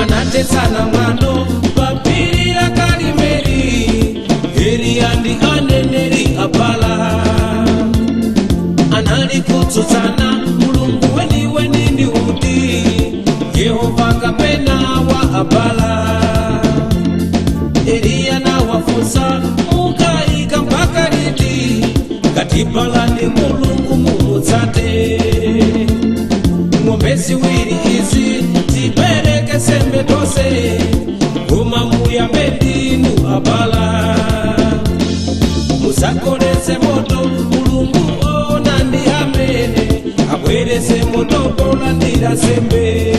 Anatesana mwano papiri la Karimeli, Eliya ndi aneneri apala. Anali kutsutsana Mulungu weni weni ndi uti, Yehova kapena wa apala. Eliya nawafunsa mukaika mpaka liti, ngati Bala ndi Mulungu mumutsate. Ng'ombe ziwiri izi tipereke sembe tose, koma muyambe ndinu abala. Musakoleze moto Mulungu ona ndi amene abwerese moto polandira sembe.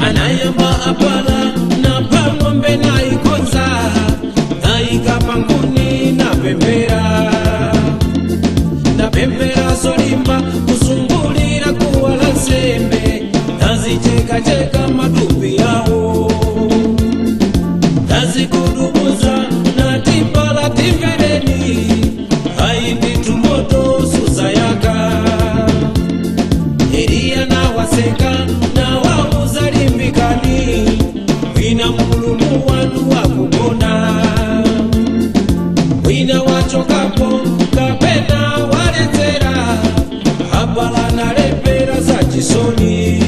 Anayamba apala napha ng'ombe naikonza, naika panguni napembera, napembera zolimba kuzungulira kuwala nsembe, nazichekacheka matupi yawo, nazikudubuza natipala timvereni, ayi ndithu moto suzayaka. Eliya nawaseka nawauza limbikani, wina Mulungu wanu wakugona, wina wachokapo kapena waledzera, abala nalepera za chisoni.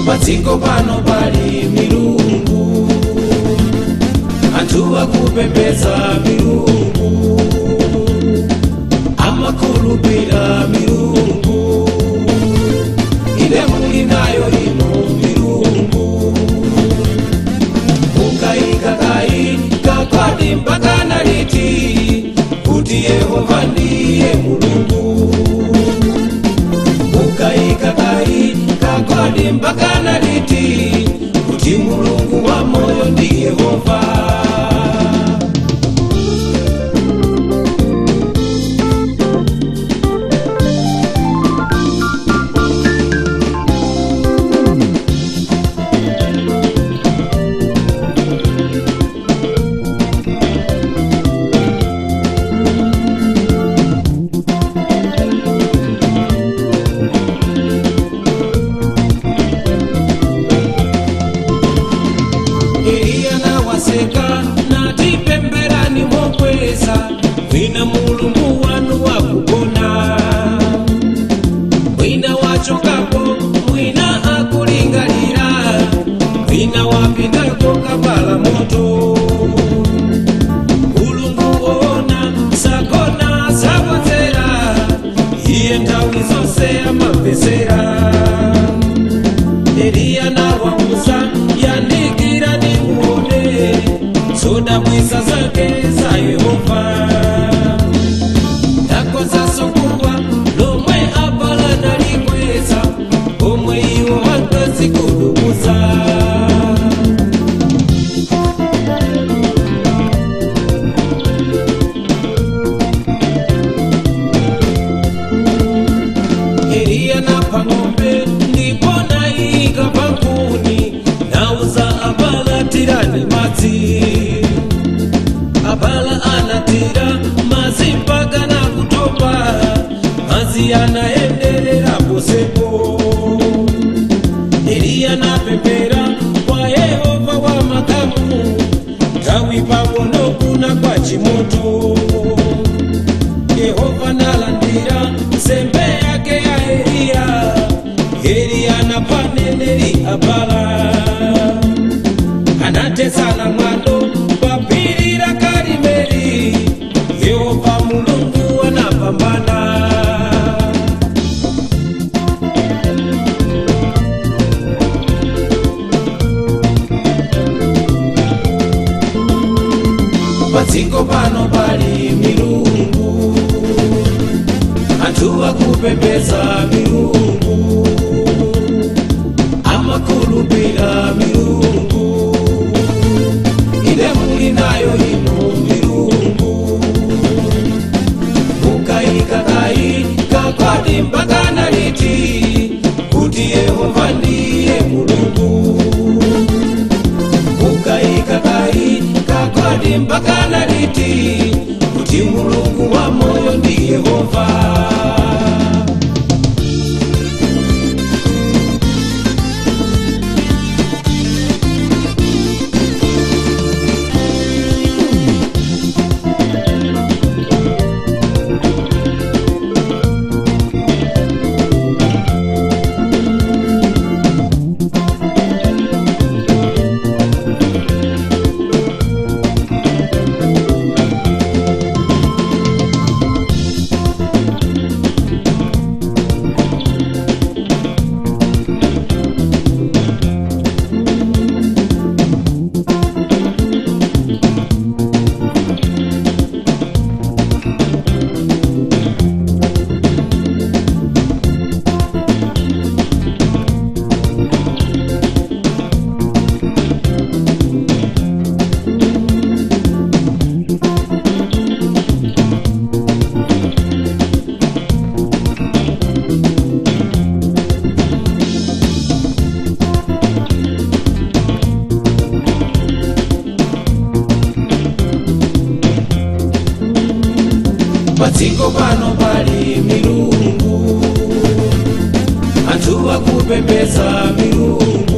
Padziko pano pali milungu, anthu akupembedza milungu, amakhulupirira milungu, ine muli nayo ino milungu. Mukayikakayika kwadi mpaka na liti, kuti Yehova ndiye Mulungu. Mukayikakayika kwadi mpaka na liti, kuti Mulungu wa moyo ndi Yehova. Eliya nawaseka natipemberani mokweza, wina Mulungu wanu wakugona, wina wachokapo, wina akulingalira, wina wapitako kapala moto. Mulungu ona sakona sakodzera, iye nthawi zonse amamvesera. Eliya nawauza yandikira nimuone zodabwisa zake za Yehova. Ndakonzanso guwa lomwe abala nalikweza, omwe iwo ankazikudubuza. Eliya napha ng'ombe ndipo nayika pankhuni, nauza abala tirani madzi. Abala anatira madzi mpaka nakutopa, madzi anayenderera posepo. Eliya napembera kwa Yehova wa makamu, nthawi pang'ono kuna kwa chimoto. Yehova nalandira nsembe yake ya Eliya. Eliya Aneneri abala anatesana mwando papiri la Karimeli. Yehova Mulungu anapambana. Padziko pano pali milungu, anthu akupembedza milungu, amakhulupirira milungu. Ine muli nayo inu milungu, mukayikakayika kwati mpaka na liti kuti Yehova ndiye Mulungu? Mukayikakayika kwati mpaka na liti kuti Mulungu wa moyo ndi Yehova? Padziko pano pali milungu, anthu akupembedza milungu.